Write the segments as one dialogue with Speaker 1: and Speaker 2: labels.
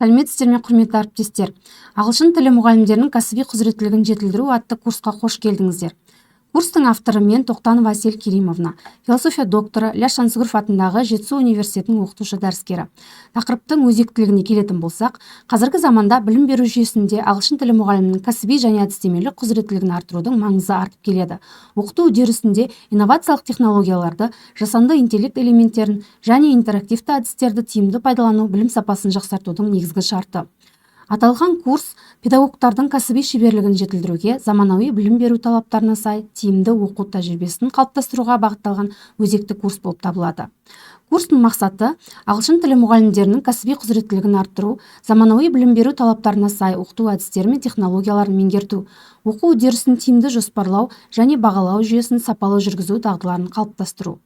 Speaker 1: Сәлеметсіздер ме, құрметті әріптестер! «Ағылшын тілі мұғалімдерінің кәсіби құзыреттілігін жетілдіру» атты курсқа қош келдіңіздер. Курстың авторы мен, Тоқтанова Әсел Керимовна, философия докторы, Ілияс Жансүгіров атындағы Жетісу университетінің оқытушы дәріскері. Тақырыптың өзектілігіне келетін болсақ, қазіргі заманда білім беру жүйесінде ағылшын тілі мұғалімінің кәсіби және әдістемелік құзыреттілігін арттырудың маңызы артып келеді. Оқыту үдерісінде инновациялық технологияларды, жасанды интеллект элементтерін және интерактивті әдістерді тиімді пайдалану білім сапасын жақсартудың негізгі шарты. Аталған курс педагогтардың кәсіби шеберлігін жетілдіруге, заманауи білім беру талаптарына сай тиімді оқу тәжірибесін қалыптастыруға бағытталған өзекті курс болып табылады. Курстың мақсаты: ағылшын тілі мұғалімдерінің кәсіби құзыреттілігін арттыру, заманауи білім беру талаптарына сай оқыту әдістері мен технологияларын меңгерту, оқу үдерісін тиімді жоспарлау және бағалау жүйесін сапалы жүргізу дағдыларын қалыптастыру.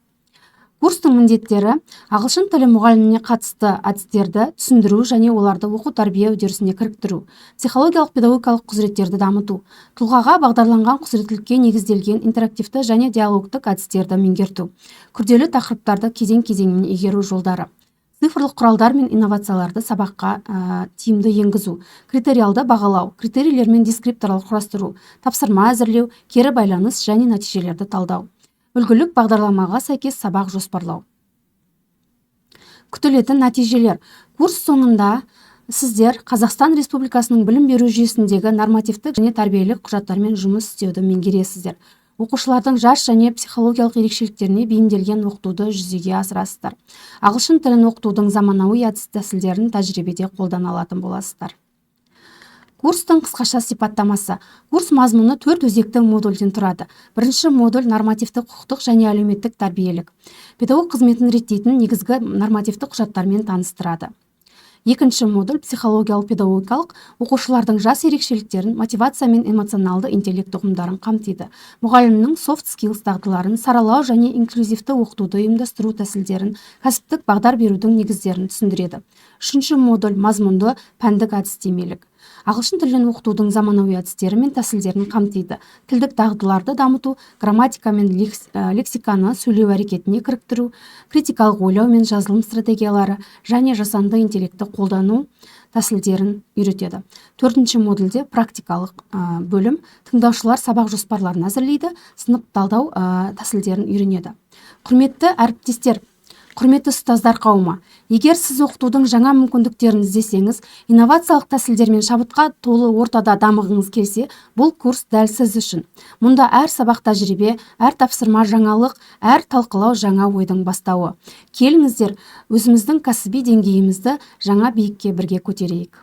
Speaker 1: Курстың міндеттері: ағылшын тілі мұғаліміне қатысты әдістерді түсіндіру және оларды оқу-тәрбие үдерісіне кіріктіру, психологиялық педагогикалық құзыреттерді дамыту, тұлғаға бағдарланған құзыреттілікке негізделген интерактивті және диалогтік әдістерді меңгерту, күрделі тақырыптарды кезең-кезеңімен игеру жолдары, цифрлық құралдар мен инновацияларды сабаққа тиімді енгізу, критериалды бағалау, критерийлер мен дескрипторлар құрастыру, тапсырма әзірлеу, кері байланыс және нәтижелерді талдау, үлгілік бағдарламаға сәйкес сабақ жоспарлау. Күтілетін нәтижелер: курс соңында сіздер Қазақстан Республикасының білім беру жүйесіндегі нормативтік және тәрбиелік құжаттармен жұмыс істеуді меңгересіздер, оқушылардың жас және психологиялық ерекшеліктеріне бейімделген оқытуды жүзеге асырасыздар, ағылшын тілін оқытудың заманауи әдіс тәсілдерін тәжірибеде қолдана алатын боласыздар. Курстың қысқаша сипаттамасы. Курс мазмұны төрт өзекті модульден тұрады. Бірінші модуль: нормативтік құқықтық және әлеуметтік тәрбиелік, педагог қызметін реттейтін негізгі нормативтік құжаттармен таныстырады. Екінші модуль: психологиялық педагогикалық, оқушылардың жас ерекшеліктерін, мотивация мен эмоционалды интеллект ұғымдарын қамтиды, мұғалімнің soft skills дағдыларын саралау және инклюзивті оқытуды ұйымдастыру тәсілдерін, кәсіптік бағдар берудің негіздерін түсіндіреді. Үшінші модуль: мазмұнды пәндік әдістемелік, ағылшын тілін оқытудың заманауи әдістері мен тәсілдерін қамтиды, тілдік дағдыларды дамыту, грамматика мен лексиканы сөйлеу әрекетіне кіріктіру, критикалық ойлау мен жазылым стратегиялары және жасанды интеллектті қолдану тәсілдерін үйретеді. Төртінші модульде практикалық бөлім: тыңдаушылар сабақ жоспарларын әзірлейді, сынып талдау тәсілдерін үйренеді. Құрметті әріптестер, құрметті ұстаздар қауымы, егер сіз оқытудың жаңа мүмкіндіктерін іздесеңіз, инновациялық тәсілдер мен шабытқа толы ортада дамығыңыз келсе, бұл курс дәл сіз үшін. Мұнда әр сабақ тәжірибе, әр тапсырма жаңалық, әр талқылау жаңа ойдың бастауы. Келіңіздер, өзіміздің кәсіби деңгейімізді жаңа биікке бірге көтерейік.